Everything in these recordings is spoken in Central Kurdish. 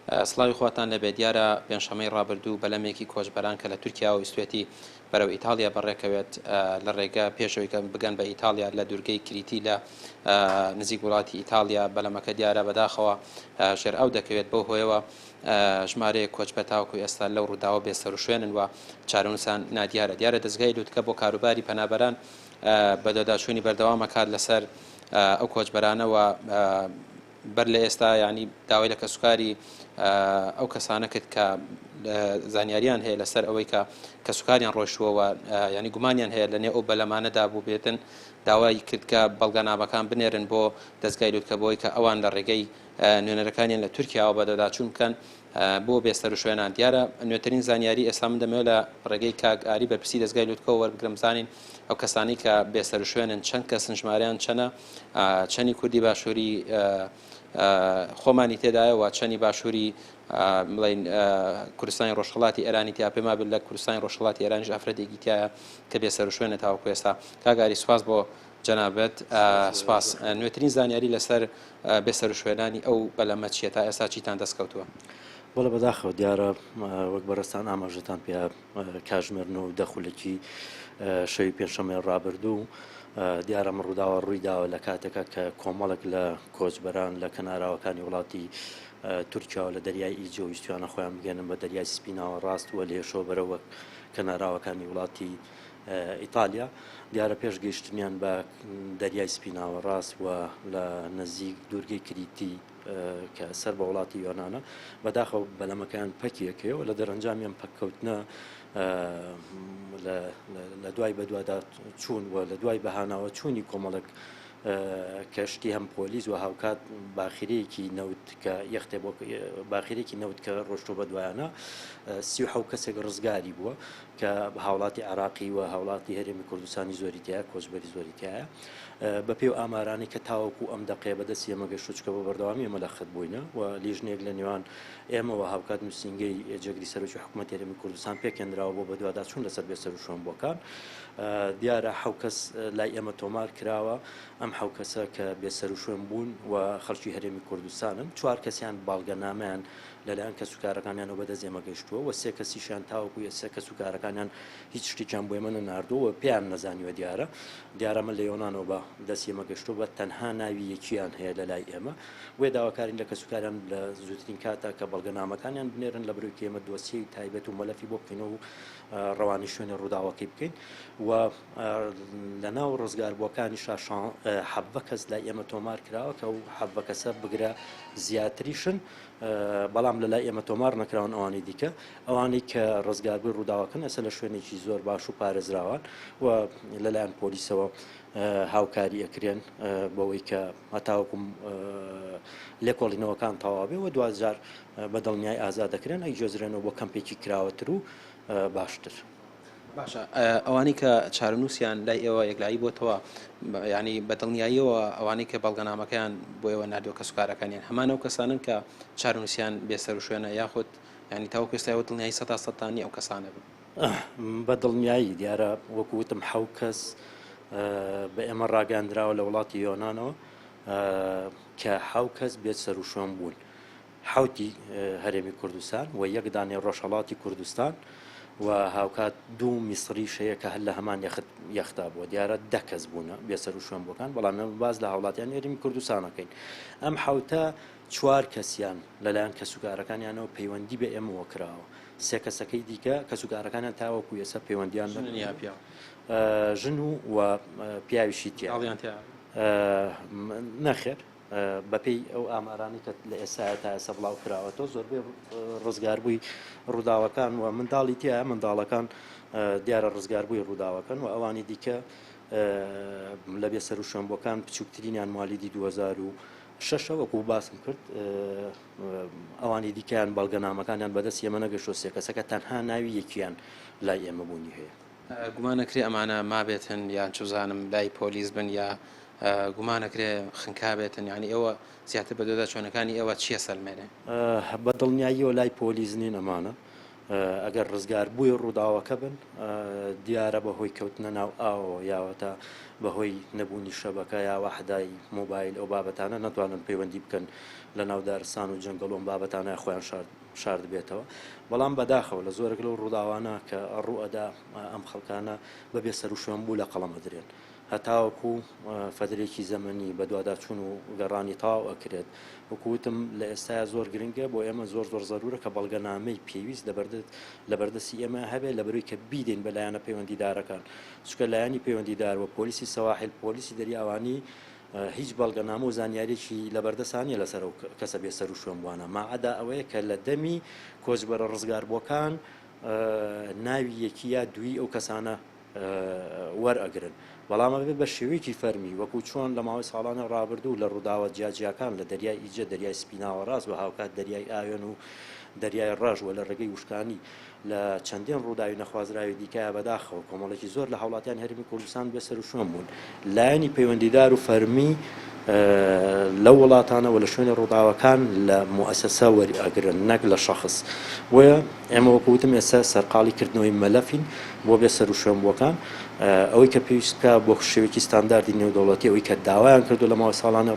سڵاوی خواتان لێبێت دیارە پێنجشەممەی ڕابردوو بەلەمێکی کۆچبەران کە لە تورکیاوە ویستوێتی بەرەو ئیتاڵیا بەڕێکەوێت لە ڕێگە پێش ئەوەی کە بگەن بە ئیتاڵیا لە دوورگەی کریتی لە نزیک وڵاتی ئیتاڵیا بەلەمەکە دیارە بەداخەوە ژێرئاو دەکەوێت بەو هۆیەوە ژمارەیەک کۆچبەر تاوەکو ئێستا لەو ڕووداوە بێسەروشوێنن و چارەنووسیان نادیارە دیارە دەزگای لوتکە بۆ کاروباری پەنابەران بەدواداچوونی بەردەوام ئەکات لەسەر ئەو کۆچبەرانە و بەر لە ئێستا یانی داوای لە کەسوکاری ئەو کەسانە کرد کە زانیاریان هەیە لەسەر ئەوەی کە کەسوکاریان ڕۆشتووە و ینی گومانیان هەیە لە نێو ئەو بەلەمانەدا بووبێتن داوای کرد کە بەڵگەنامەکان بنێرن بۆ دەزگای لوتکە بۆی کە ئەوان لە ڕێگەی نوێنەرەکانیان لە تورکیاوە بەدواداچوون بکەن بۆ بێسەروشوێنان. دیارە نوێترین زانیاری ئێستا من دەمەوێت لە ڕێگەی کاک ئاری بەرپرسی دەزگای لوتکەوە وەربگرم بزانین ئەو کەسانەی کە بێسەروشوێنن چەند کەسن ژمارەیان چەنە چەنی کوردی باشووری خۆمانی تێدایە و چەنی باشووری بڵین کوردستانی ڕۆژهەڵاتی ئێرانی تیا پێما بێت لە کوردستانی ڕۆژهەڵاتی ئێرانیش ئافرەتێکی تایە کە بێسەروشوێنە تاوەکو ئێستا کاک ئاری سوپاس بۆ جەنابت سوپاس نوێترین زانیاری لەسەر بێسەروشوێنانی ئەو بەلەمە چییە؟ تا ئێستا چیتان دەست کەوتووە؟ بەڵێ بەداخەوە دیارە وەک بەڕێزتان ئاماژەتان پێ کاژمێر نۆ و دە خولەکی شەوی پێنجشەممەی ڕابردوو دیارە ئەم ڕووداوە ڕووی داوە لە کاتێکا کە کۆمەڵێک لە کۆچبەران لە کەناراوەکانی وڵاتی تورکیاوە لە دەریای ئیجە ویستویانە خۆیان بگەێنن بە دەریای سپی ناوەڕاست و لێشەوە بەرەوە کەناراوەکانی وڵاتی ئیتالیا، دیارە پێش گەیشتنیان بە دەریای سپی ناوەڕاست و لە نزیک دوورگەی کریتی کە سەر بە وڵاتی یۆنانە، بەداخەوە بەلەمەکەیان پەکی ئەکەوێ و لە دەرەنجامی ئەم پەککەوتنە لە دوای بەدوادا چوون و لە دوای بەهاناوە چوونی کۆمەڵێک کەشتی هەم پۆلیس و هاوکات باخیرەیەکی نەوت کە یەختێ بۆ باخیرێکی نەوت کە ڕۆشتۆ بە دوایانە 37 کەسێک ڕزگاری بووە کە هاوڵاتی عێراقی و هاوڵاتی هەرێمی کوردستانی زۆری تیایە، کۆچبەری زۆری تیایە. بە پێی ئەو ئامارانەی کە تاوەکو ئەم دەقەیە بە دەستی ئێمە گەشتووە، چونکە بە بەردەوامی ئێمە لە خەت بووینە و لیژنەیەک لە نێوان ئێمە و هاوکات نووسینگەی جێگری سەرۆکی حکوومەتی هەرێمی کوردستان پێکهێنراوە بۆ بەدواداچوون لەسەر بێسەروشوێنبووەکان. دیارە حەو کەس لای ئێمە تۆمار کراوە، ئەم حەو کەسە کە بێسەروشوێن بوون و خەڵکی هەرێمی کوردستانن، چوار کەسیان باڵگەنامەیان لەلایەن کەسوکارەکانیانەوە بەدەست ئێمە گەیشتووە و سێ کەسیشیان تاوەکو ئێستا کەسوکارەکانیان هیچ شتێکیان بۆ ئێمە نەناردووە و پێیان نەزانیوە دیارە دیارە ئەمە لە یۆنانەوە بە دەست ئێمە گەشتووە بە تەنها ناوی یەکیان هەیە لە لای ئێمە بۆیە داواکارین لە کەسوکاریان لە زووترین کاتا کە بەڵگەنامەکانیان بنێرن لە برۆی کە ئێمە دۆسیەی تایبەت و مەلەفی بۆ بکەینەوە و ڕەوانەی شوێنی ڕووداوەکەی بکەین و لە ناو ڕزگاربووەکانیشا 17 کەس لای ئێمە تۆمار کراوە کە ئەو 17 کەسە بگرە زیاتریشن بەڵام لەلای ئێمە تۆمار نەکراون ئەوانەی دیکە ئەوانەی کە ڕزگاربووی ڕووداوەکەن ئێستا لە شوێنێکی زۆر باش و پارێزراوان و لەلایەن پۆلیسەوە هاوکاری ئەکرێن بەوەی کە هەتاوەکو لێکۆڵینەوەکان تەواو بێ و دواجار بە دڵنیای ئازاد دەکرێن ئەیگوێزرێنەوە بۆ کەمپێکی کراوەتر و باشتر. باشە ئەوانەی کە چارەنووسیان لای ئێوە یەکلایی بۆتەوە یعنی بە دڵنیاییەوە ئەوانەی کە بەڵگەنامەکەیان بۆ ئێوە ناردووە کەسوکارەکانیان هەمان ئەو کەسانن کە چارەنووسیان بێسەروشوێنە یاخود یعنی تاوەکو ئێستا ئێوە دڵنیایی سەتا سەدتان نییە ئەو کەسانە بن؟ بە دڵنیایی دیارە وەکو وتم حەو کەس بە ئێمە ڕاگەیاندراوە لە وڵاتی یۆنانەوە کە حەو کەس بێسەروشوێن بوون. حەوتی هەرێمی کوردستان و یەک دانەی ڕۆژهەڵاتی کوردستان و هاوکات دوو میسریش هەیە کە هەر لە هەمان یەخت یەختا بووە دیارە دە کەس بوونە بێسەروشوێن بووەکان بەڵام ئێمە باس لە هاوڵاتیانی هەرێمی کوردستان ئەکەین ئەم حەوتە چوار کەسیان لەلایەن کەسوکارەکانیانەوە پەیوەندی بە ئێمەوە کراوە سێ کەسەکەی دیکە کەسوکارەکانیان تاوەکو ئێستا پەیوەندیان ژنن یا پیاو؟ ژن و و پیاویشی تیا منداڵیان تیا؟ نەخێر بەپێی ئەو ئامارانەی کە لە ئێستایا تا ئێستا بڵاو کراوەتەوە زۆربەی ڕزگاربووی ڕووداوەکان و منداڵی تیایە منداڵەکان دیارە ڕزگاربووی ڕووداوەکەن و ئەوانی دیکە لە بێسەروشوێنبووەکان بچووکترینیان موالیدی 2006 وەکو باسم کرد ئەوانی دیکەیان بەڵگەنامەکانیان بەدەست ئێمە نەگەشتووە سێ کەسەکە تەنها ناوی یەکیان لای ئێمە بوونی هەیە. گومان ئەکرێ ئەمانە مابێتن یان چوزانم لای پۆلیس بن یا گومان ئەکرێ خنکابێتن یانی ئێوە زیاتر بەدواداچوونەکانی ئێوە چیە سەلمێنێ؟ بە دڵنیاییەوە لای پۆلیس نین ئەمانە. ئەگەر ڕزگاربووی ڕووداوەکە بن دیارە بە هۆی کەوتنە ناو ئاوەوە یاوەتا بە هۆی نەبوونی شەبەکە یا وەحدای مۆبایل ئەو بابەتانە نەتوانن پەیوەندی بکەن لە ناو دارستان و جەنگەڵ و ئەم بابەتانە خۆیان شاردبێتەوە بەڵام بەداخەوە لە زۆرێک لەو ڕووداوانە کە ڕووئەدا ئەم خەڵکانە بە بێسەروشوێن بوو لە قەڵەم ئەدرێن. هەتاوەکو فەترەیەکی زەمەنی بەدواداچوون و گەڕانی تەواو ئەکرێت. وەکو وتم لە ئێستایا زۆر گرنگە بۆ ئێمە زۆر زۆر زەرورە کە بەڵگەنامەی پێویست لەبەردەستی ئێمە هەبێت لەبەرەوەی کە بیدەین بە لایەنە پەیوەندیدارەکان چونکە لایەنی پەیوەندیدار و پۆلیسی سەواحیل پۆلیسی دەریاوانی هیچ بەڵگەنامە و زانیاریەکی لەبەردەسا نیە لەسەر ئەو کەسە بێسەروشوێنبووانە ماعەدا ئەوەیە کە لە دەمی کۆچبەرە ڕزگاربووەکان ناوی یەکی یا دووی ئەو کەسانە وەرئەگرن، بەڵام ئەبێ بە شێوەیەکی فەرمی وەکو چۆن لە ماوەی ساڵانی ڕابردوو لە ڕووداوە جیاجیاکان لە دەریای ئیجە، دەریای سپی ناوەڕاست و هاوکات دەریای ئاوێن و دەریای ڕەش و لە ڕێگەی وشکانی لە چەندین ڕووداوی نەخوازراوی دیکەیا بەداخەوە کۆمەڵێکی زۆر لە هاوڵاتیانی هەرێمی کوردستان بێسەروشوێن بوون. لایەنی پەیوەندیدار و فەرمی لەو وڵاتانە و لە شوێنی ڕووداوەکان لە موئەسەسە وەرئەگرن نەک لە شەخس بۆیە ئێمە وەکو وتم ئێستا سەرقاڵی کردنەوەی مەلەفین بۆ بێ سەروشوێنبووەکان ئەوەی کە پێویست بکا بۆ شێوەیەکی ستانداردی نێودەوڵەتی ئەوەی کە داوایان کردو لە ماوەی ساڵانی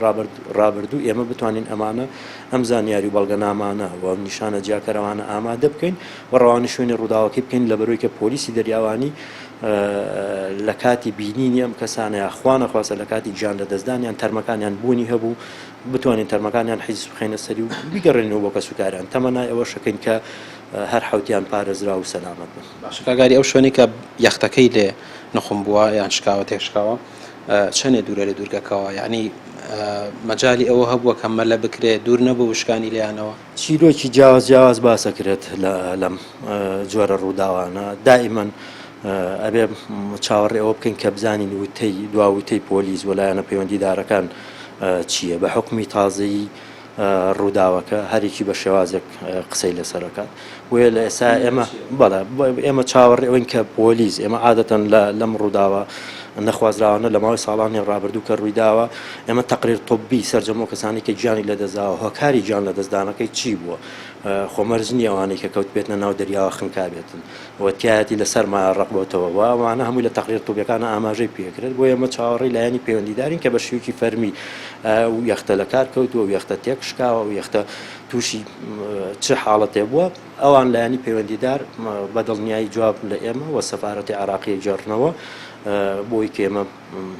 ڕابردوو ئێمە بتوانین ئەمانە ئەم زانیاری و بەڵگەنامانە و نیشانە جیاکەرەوانە ئامادە بکەین و ڕەوانەی شوێنی ڕووداوەکەی بکەین لەبەرەوەی کە پۆلیسی دەریاوانی لە کاتی بینینی ئەم کەسانە یا خوانەخواستە لە کاتی گیان لەدەستدانیان تەرمەکانیان بوونی هەبوو بتوانین تەرمەکانیان حیز بخەینە سەری و بیگەڕێنەوە بۆ کەسوکاریان تەمەنای ئەوەشەکەین کە هەر حەوتیان پارێزراو و سەلامەت بن. باشە کاک ئاری ئەو شوێنەی کە یەختەکەی لێ نوقم بووە یان شکاوە تێکشکاوە چەنێ دوورە لە دوورگەکەوە یانی مەجالی ئەوە هەبووە کە مەلە بکرێ دوور نەبوو وشکانی لێیانەوە؟ چیرۆکی جیاواز جیاواز باس ئەکرێت لە لەم جۆرە ڕووداوانە دائیمەن ئەبێ چاوەڕێ ئەوە بکەین کە بزانین وتەی دوا وتەی پۆلیس و لایەنە پەیوەندیدارەکان چییە بە حوکمی تازەیی ڕووداوەکە هەرێکی بە شێوازێک قسەی لەسەر ئەکات بۆیە لە ئێستا ئێمە بەڵێ ئێمە چاوەڕێ ئەوین کە پۆلیس ئێمە عادەتەن لە لەم ڕووداوە نەخوازراوانە لە ماوەی ساڵانی ڕابردوو کە ڕوویداوە ئێمە تەقریر طبی سەرجەم ئەو کەسانەی کە گیانی لەدەستداوە هۆکاری گیان لەدەستدانەکەی چی بووە خۆ مەرج نییە ئەوانەی کە کەوتبێتنە ناو دەریاوە خنکابێتن و تیایەتی لە سەرمایە ڕەق بۆتەوە و ئەوانە هەمووی لە تەقریر طبیەکانە ئاماژەی پێکرێت بۆیە ئێمە چاوەڕێی لایەنی پەیوەندیدارین کە بە شێوەیەکی فەرمی ئەو یەختە لە کار کەوتووە ئەو یەختە تێکشکاوە ئەو یەختە تووشی چ حاڵەتێ بووە ئەوان لایەنی پەیوەندیدار بە دڵنیایی جواب لە ئێمە و سەفارەتی عێراقی ئەگێڕنەوە بۆی کە ئێمە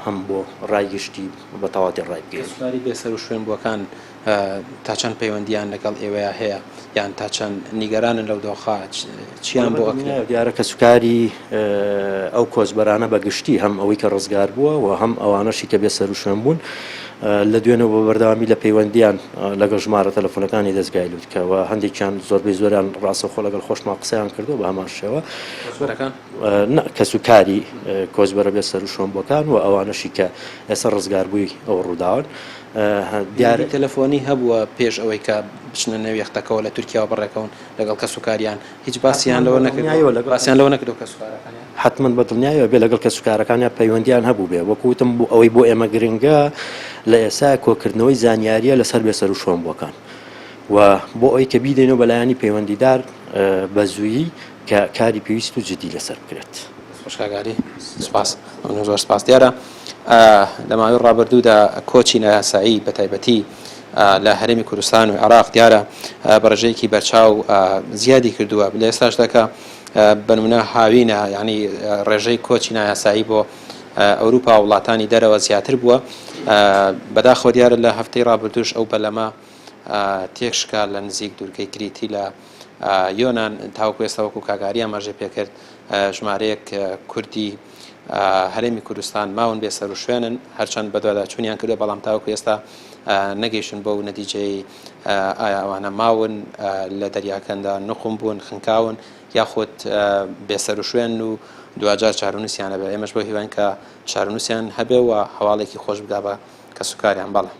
هەم بۆ ڕای گشتی بە تەواوەتی ڕایبگەیەنین. کەسوکاری بێسەروشوێنبووەکان تا چەند پەیوەندییان لەگەڵ ئێوەیا هەیە یان تا چەند نیگەرانن لەو دۆخە چیان بۆ ئەکرێت؟ دیارە کەسوکاری ئەو کۆچبەرانە بە گشتی هەم ئەوەی کە ڕزگار بووە و هەم ئەوانەشی کە بێسەروشوێن بوون لە دوێنەوە بە بەردەوامی لە پەیوەندییان لەگەڵ ژمارە تەلەفۆنەکانی دەزگای لوتکە و هەندێکیان زۆربەی زۆریان ڕاستەوخۆ لەگەڵ خۆشمان قسەیان کردووە بە هەمان شێوە. کۆچبەرەکان؟ نا، کەسوکاری کۆچبەرە بێسەروشوێنبووەکان و ئەوانەشی کە ئێستا ڕزگاربووی ئەو ڕووداوەن. دیارە تەلەفۆنی هەبووە پێش ئەوەی کە بچنە نێو یەختەکەوە لە تورکیاوە بەڕێکەون لەگەڵ کەسوکاریان هیچ باسیان لەوە نەکردووە باسیان لەوە نەکردووە کەسوکارەکانیان؟ حەتمەن بە دڵنیایەوە بێ لەگەڵ کەسوکارەکانیان پەیوەندیان هەبووبێ وەکو وتم بۆ ئەوەی بۆ ئێمە گرنگە لە ئێستا کۆکردنەوەی زانیاریە لەسەر بێسەروشوێنبووەکان و بۆ ئەوەی کە بیدەینەوە بە لایەنی پەیوەندیدار بە زوویی کە کاری پێویست و جدی لەسەر بکرێت. دەست خۆش کاک ئاری سوپاس. مەمنون زۆر سپاس. دیارە لە ماوەی ڕابردوودا کۆچی نایاسایی بە تایبەتی لە هەرێمی کوردستان و عێراق دیارە بە ڕێژەیەکی بەرچاو زیادی کردووە لە ئێستاشدا کە بە نمونە هاوینە یعنی ڕێژەی کۆچی نایاسایی بۆ ئەوروپا و وڵاتانی دەرەوە زیاتر بووە بەداخەوە دیارە لە هەفتەی ڕابردووش ئەو بەلەمە تێکشکا لە نزیک دوورگەی کریتی لە یۆنان تاوەکو ئێستا وەکو کاک ئاری ئاماژەی پێکرد ژمارەیەک کوردی هەرێمی کوردستان ماون بێ سەروشوێنن هەرچەند بەدواداچوونیان کردووە بەڵام تاوەکو ئێستا نەگەیشتن بەو نەتیجەی ئایا ئەوانە ماون لە دەریاکەندا نقوم بوون خنکاون یاخود بێسەروشوێن و دواجار چارەنووسیان هەبێ ئێمەش بۆ هیواین کە چارەنووسیان هەبێ و هەواڵێکی خۆش بگا بە کەسوکاریان بەڵێ.